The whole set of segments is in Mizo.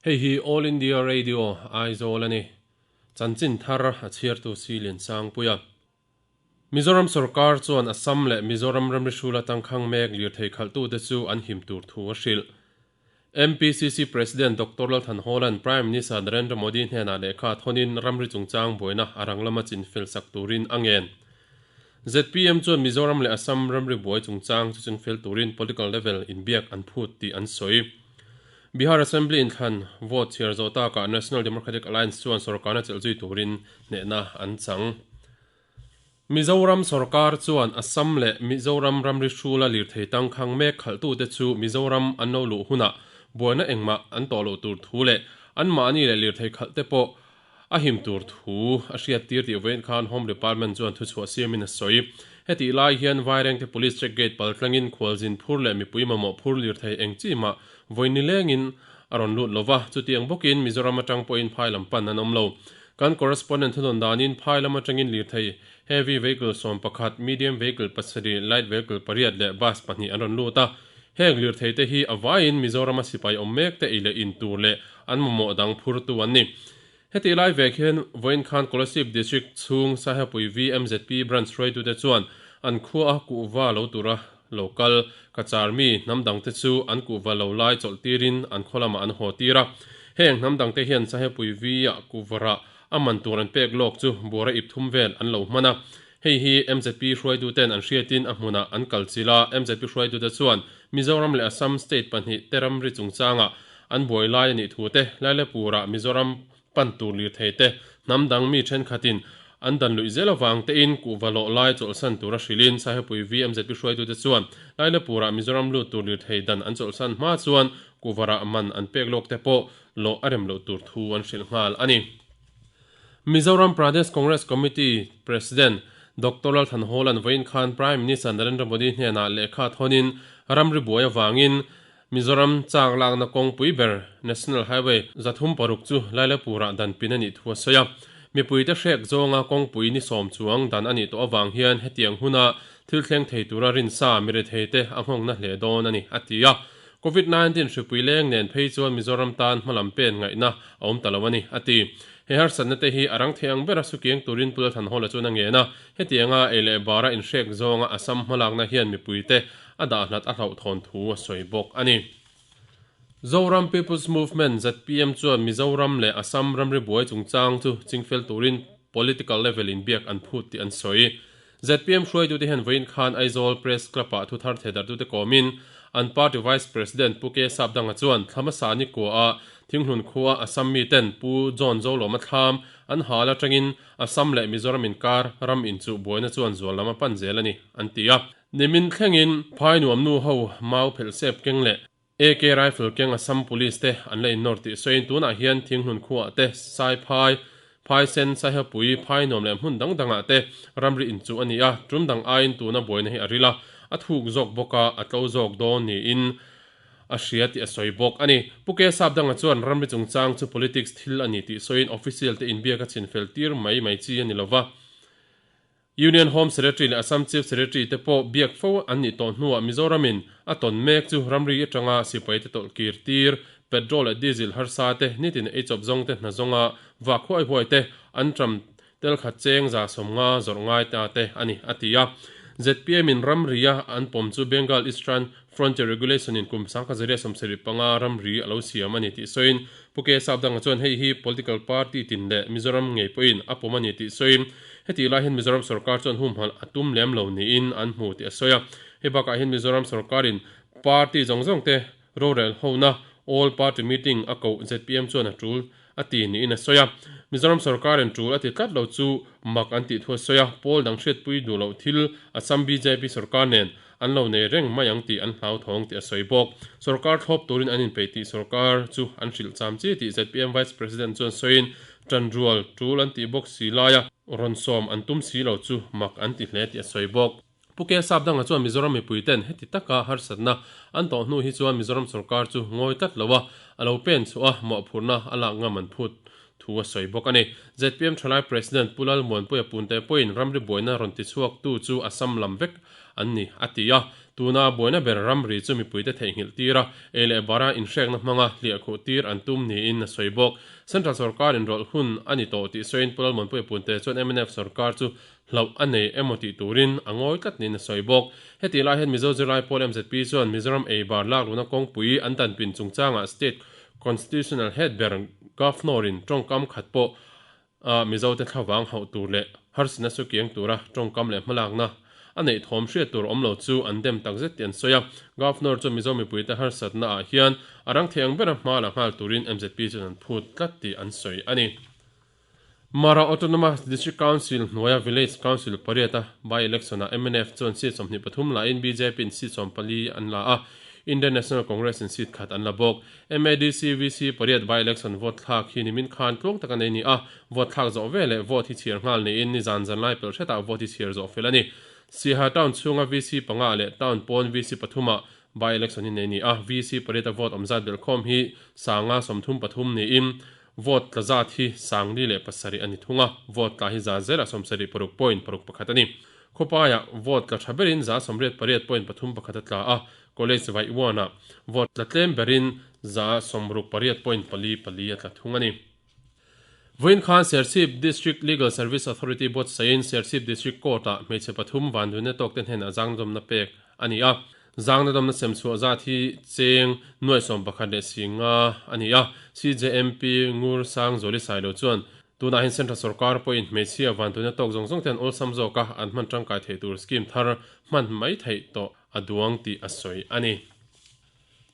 Hei hi All India Radio, Aizawl a ni. Chanchin thar a chhiartu si Liansangpuia. Mizoram sorkar chuan Assam leh Mizoram ramri hrula tangkhang mek lirthei khalhtute chu an him tur thu a hrilh. MPCC President Doctor Lalthan Hawla'n Prime Minister Narendra Modi hnenah lehkha thawnin ramri chungchang buaina a rang lama chinfel sak turin a ngen. Zpm chuan Mizoram leh Assam ramri buai chungchang chu chingfel turin political level inbiak an phut tih an sawi. Bihar Assembly inthlan vote chhiar zawh takah National Democratic Alliance chuan sorkarna chelh zui turin hnehna an chang. Mizoram sorkar chuan Assam leh Mizoram ramri hrula lirthei tangkhang mek khalhtute chu Mizoram an lo luh hunah buaina engmah an tawh loh tur thu leh anmahni leh lirthei khalhte pawh A him tur thu a hriat tir tih vawiin khan Home Department chuan thuchhuah siamin a sawi. Hetih lai hian Vairengte Police Check Gate pal tlangin khualzin phur leh mipui mamawh phur lirthei eng chi mah vawiin ni lengin a rawn lut lo va, chutiang bawkin Mizoram atang pawhin phai lam pan an awm lo. Kan correspondent thunawn danin phai lam atangin lirthei heavy vehicle 11, medium vehicle pasarih, light vehicle pariat leh bus pahnih an rawn lut a. Heng lirthei te hi a vaiin Mizorama sipai awm mek te ei leh in tur leh an mamawh dang phurtu an ni. Hetih lai vek hian vawiin khan Kolasib District chhung Sahepui VMZP Branch hruaitute chuan an khua a kuhva lo tura lo kal Kachar mi hnam dangte chu an kuhva lo lai chawlh tirin an khaw lamah an haw tir a. Heng hnam dangte hian Sahepui V-ah kuhva rah a man tur an pek lawk chu buara ip thum vel an lo hman a. Hei hi MZP hruaituten an hriatin a hmunah an kal chilh a, MZP hruaitute chuan Mizoram leh Assam state pahnih te ramri chungchangah an buai lai a nih thu te, Lailepurah Mizoram pan tur lirthei te, hnam dang mi thenkhatin an dan luih zel avang tein kuhva lawh lai chawlhsan tura hrilhin Saihapui VMZP hruaitute chuan Lailepurah Mizoram lut tur lirthei dan an chawlhsan hma chuan kuhvarah man an pek lawk te pawh lawh a rem loh tur thu an hrilh nghal a ni. Mizoram Pradesh Congress Committee President Doctor Lalthan Hawla'n vawiin khan Prime Minister Narendra Modi hnenah lehkha thawnin ramri buai avangin Mizoram chak lakna kawngpui ber National Highway 306 chu Lailapurah dan pin a nih thu a sawi a. Mipuite hrek zawnga kawngpui ni sawm chuang dan a nih tawh avang hian hetiang huna thil thleng thei tura rinsa miretheite a nghawngna hle dawn a ni, a ti a. Covid 19 hripui leng nen phei chuan Mizoram tan hmalam pen ngaihna a awm ta lo a ni, a ti. He harsatna te hi a rang thei ang bera sukiang turin Pu Lalthanhawla chuan a ngen a, hetianga ei leh bara inhrek zawnga Assam hmalakna hian mipuite a dah hlat a hlauhthawn thu a sawi bawk a ni. Zoram People's Movement, zpm, chuan Mizoram leh Assam ramri buai chungchang chu chingfel turin political level in biak an phut tih an sawi. Zpm hruaitute hian vawiin khan Aizawl Press Club-ah thu thar thehdarhtute kawmin an party Vice President Pu K Sapdanga chuan thla hmasa ni kuaah Thinghlun khua Assam miten Pu John Zolawma thlam an hal atangin Assam leh Mizoram inkar ram inchuh buaina chuan zual lam a pan zel a ni, an ti a. Nimin thlengin phai nuam nu ho mau phelh sep keng leh AK rifle keng Assam Police te an la innawr tih sawiin tunah hian Thinghlun khuaah te Saiphai, Phaisen, Saihapui, Phainuam leh hmun dang dangah te ramri inchuh a ni a, tum dang aiin tuna buaina hi a ril a, a thuk zawk bawk a, a tlo zawk dawn niin a hria tih a sawi bawk a ni. Pu Ke Sapdanga chuan ramri chungchang chu politics thil a ni tih sawiin official te inbiak a chinfel tir mai mai chi a ni lova, Union Home Secretary leh Assam Chief Secretary te pawh biak fo an nih tawh hnuah Mizoramin a tawn mek chu ramri atanga sipai te tawlh kir tir, petrol leh diesel harsa te, nitin eichawp zawng te hna zawnga vak huai huai te, an tram tel khat cheng 150 zawrh ngai ta te a ni, a ti a. Zpm in ramria an pawm chu Bengal Eastern Frontier Regulation in kum 1975 ramri a lo siam a ni tih sawiin Pu K Sapdanga chuan hei hi political party tin leh Mizoram ngei pawhin a pawm a ni tih sawiin hetih lai hian Mizoram sorkar chuan humhalh a tum lem lo niin an hmu tih a sawi a. Hei bakah hian Mizoram sorkarin party zawng zawng te rorel hona All Party Meeting a koh zpm chuan a tul a ti niin a sawi a. Mizoram sorkarin tul a ti tlat lo chu mak an tih thu a sawi a, pawl dang hriatpui duh loh thil Assam bjp sorkar nen an lo nei reng mai ang tih an hlauthawng tih a sawi bawk. Sorkar thlawp turin an inpeih tih sorkar chu an hrilh cham chi tih zpm Vice President chuan sawiin tanrual tul an tih bawk si laia rawn sawm an tum si lo chu mak an ti hle tih a sawi bawk. Pu K Sapdanga chuan Mizoram mipui ten heti taka harsatna an tawh hnu hi chuan Mizoram sorkar chu ngawi tlat lo a, a lo pen chhuah a, mawhphurhna a lak ngam an phut thu a sawi bawk a ni. Zpm Thalai President Pu Lalmuanpuia Punte pawhin ramri buaina rawn tichhuaktu chu Assam lam vek an ni, a ti a. Tuna buaina ber ramri chu mipuite theihnghilh tir a, ei leh bara inhrekna hmanga hliahkhuh tir an tum niin a sawi bawk. Central sorkar inrawlh hun a ni tawh tih sawiin Pu Lalmuanpuia Punte chuan mnf sorkar chu hlauh a nei emaw tih turin a ngawi tlat niin a sawi bawk. Hetih lai hian Mizo zirlai pawl mzp chuan Mizoram ei bar lakluhna kawngpui an danpin chungchangah State Constitutional Head ber Governor-in tawngkam khat pawh a Mizote thlavang hauh tur leh harsatna su kiang tura tawngkam leh hmalakna a neih thawm hriat tur awm lo chu an dem takzet tih an sawi a. Governor chu Mizo mipuite harsatna ah hian a rang thei ang bera hma la nghal turin mzp chuan an phut tlat tih an sawi a ni. Mara Autonomous District Council hnuaia Village Council pariata by-election ah mnf chuan seat 23 lain bjp in seat 14 an la a, Indian National Congress in seat khat an la bawk. MADC VC pariat by-election vote thlak hi nimin khan tluang tak a nei ni a, vote thlak zawh ve leh vote hi chhiar nghal niin nizan zanlai pelh hretah vote hi chhiar zawh fel a ni. Siaha town chhunga VC panga leh town pawn VC pathumah by-election hi nei ni a, VC pariata vote awm zat belhkhawm hi sanga 33 niin Vote tla zat hi 47 a ni thung a, vote tla hi za zela 76 point paruk pakhat a ni. Khawpaiah vote tla tha berin za 88 point pathum pakhat a tla a, College Vaih-uanah vote tla tlem berin za 68 point pali pali a tla thung a ni. Vawiin khan Serchhip District Legal Service Authority buatsain Serchhip District Court-ah hmeichhe pathum vanduaina tawkte hnenah zangdawmna pek a ni a. Zangna dawmna sem chhuah zat hi cheng nuaih 11 leh 50 a ni a, CJMP Ngur Sang Zuali Sailo chuan tunah hian Central sorkar pawhin hmeichhia vantuina tawk zawng zawng te an awlsam zawk a, an hman tangkai theih tur scheme thar hman mai theih tawh a duang tih a sawi a ni.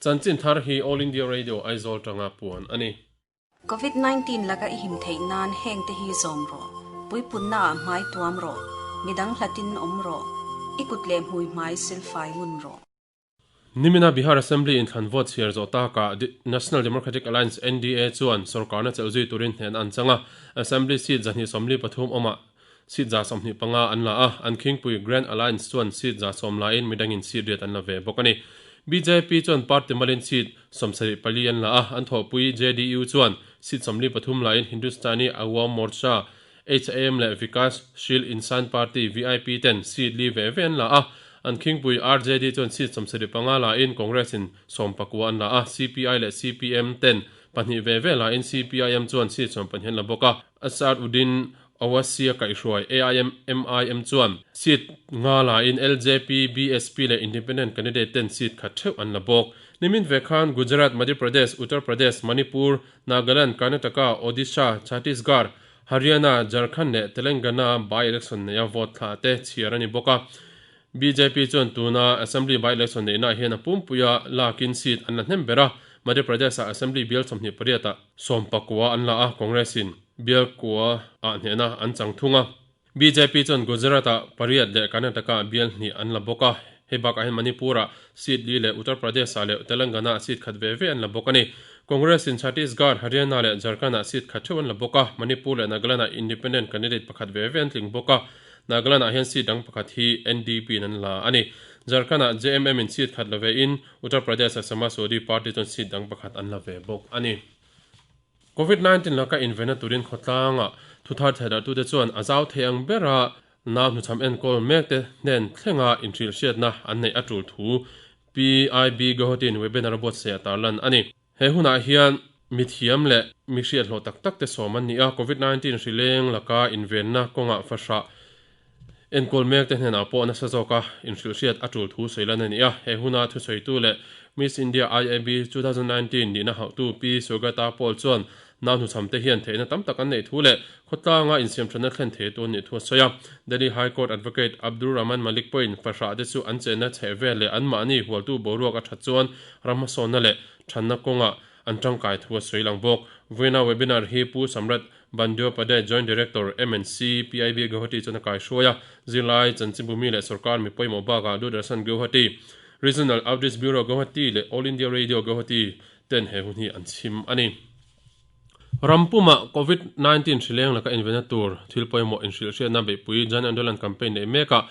Chanchin thar hi All India Radio Aizawl tanga puan a ni. Covid 19 laka i him theih nan hengte hi zawm rawh. Puipunna ah hmai tuam rawh. Midang hlatin awm rawh. I kut leh hmui hmai silfai ngun rawh. Nimina Bihar Assembly inthlan vote chhiar zawh takah National Democratic Alliance, NDA, chuan sorkarna chelh zui turin hnehna an chang a, Assembly seat 223 awmah seat 25 an la a, an khingpui Grand Alliance chuan seat 10 laiin midangin seat riat an la ve bawk a ni. Bjp chuan party malin seat 74 an la a, an thawhpui JDU chuan seat 43 laiin Hindustani Awam Morcha, HAM, leh Vikas Shil Insan Party, VIP, ten seat li ve ve an la a, an khingpui RJD chuan seat 75 laiin Congress in 19 an la a, CPI leh CPM ten pahnih ve ve laiin CPIM chuan seat 12 an la bawk a. Asaduddin Owaisi a kaihhruai AIMIM chuan seat nga laiin LJP, BSP leh Independent candidate ten seat khat theuh an la bawk. Nimin ve khan Gujarat, Madhya Pradesh, Uttar Pradesh, Manipur, Nagaland, Karnataka, Odisha, Chhattisgarh, Haryana, Jharkhand leh Telangana by-election neia vote thlah te chhiar a ni bawk a. Bjp chuan tuna Assembly by-election neihnaah hian a pumpuia lakin seat an la hnem ber a, Madhya Pradesh-ah Assembly bial 28-ah 19 an la a, Congress-in bial kua ah hnehna an chang thung a. Bjp chuan Gujarat-ah pariat leh Karnataka-ah bial hnih an la bawk a, hei bakah hian Manipur-ah seat li leh Uttar Pradesh-ah leh Telangana-ah seat khat ve ve an la bawk a ni. Congress-in Chhattisgarh, Haryana leh Jharkhand-ah seat khat theuh an la bawk a, Manipur leh Nagaland-ah independent candidate pakhat ve ve an tling bawk a. Nagaland-ah hian seat dang pakhat hi NDP-in an la a ni. Jharkhand-ah JMM-in seat khat la vein Uttar Pradesh-ah Samajwadi Party chuan seat dang pakhat an la ve bawk a ni. Covid 19 laka invenna turin khawtlanga thuthar thehdarhtute chuan a zau thei ang bera nau hnuchham enkawl mekte hnen thlenga inhrilhhriatna an neih a tul thu PIB Guwahati-in webinar a buatsaih a tarlan a ni. He hunah hian mithiam leh mi hriathlawh tak tak te sawm an ni a, Covid 19 hrileng laka invenna kawngah fahrah enkawl mekte hnenah pawh nasa zawka inhrilhhriat a tul thu sawi lan a ni a. He huna thusawitu leh Miss India IAB 2019 nihna hauhtu Pi Sugata Paul chuan nau hnuchham te hian theihna tam tak an neih thu leh khawtlanga insiamthatna thlen thei tu an nih thu a sawi a. Delhi High Court Advocate Abdur Rahman Malik pawhin fahrah te chu an chenna chhehvel leh anmahni hualtu boruak a that chuan ram hmasawnna leh thanna kawngah an tangkai thu a sawi lang bawk. Vawiina webinar hi Pu Samrat Bandyopadhyay, Joint Director, MNC, PIB Guwahati chuan a kaihruai a, zirlai chanchinbumi leh sorkar mi pawimawh bakah Doordarshan Guwahati, Regional Outreach Bureau Guwahati leh All India Radio Guwahati ten he hun hi an chhim a ni. Ram pumah Covid 19 hrileng laka invenna tur thil pawimawh inhrilhhriatna beihpui Jan Andolan campaign neih mekah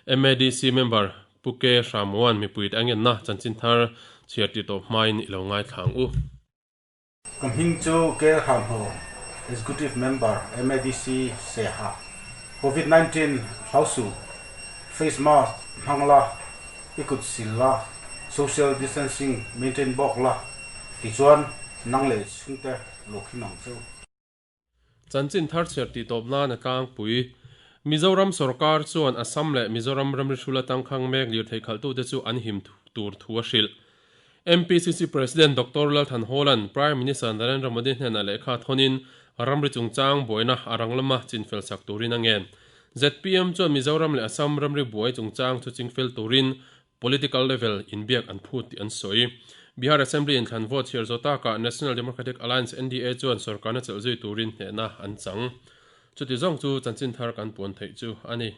MADC member Pu K Hramuan mipuite a ngenna chanchin thar chhiar tih tawh hmain i lo ngaithla ang u. Ka hming chu Kel Hramho. Executive Member, MADC, Seha. Covid 19 hlau suh, face mask hmang la, i kut sil la, social distancing maintain bawk la, tichuan nang leh i chhungte lo khim ang cheu. Chanchin thar chhiar tih tawp nan a tlangpui. Mizoram sawrkar chuan Assam leh Mizoram ramri hrul atangkhang mek lirthei khalhtute chu an him tur thu a hrilh. MPCC President Doctor Lal Thanhawla'n Prime Minister Narendra Modi hnenah lehkha thawnin ramri chungchang buaina a rang lama chinfel sak turin a ngen. Zpm chuan Mizoram leh Assam ramri buai chungchang chu chingfel turin political level inbiak an phut tih an sawi. Bihar Assembly inthlan vote chhiar zawh takah National Democratic Alliance, NDA, chuan sorkarna chelh zui turin hnehna an chang. Chuti zawng chu chanchin thar kan puan theih chu a ni.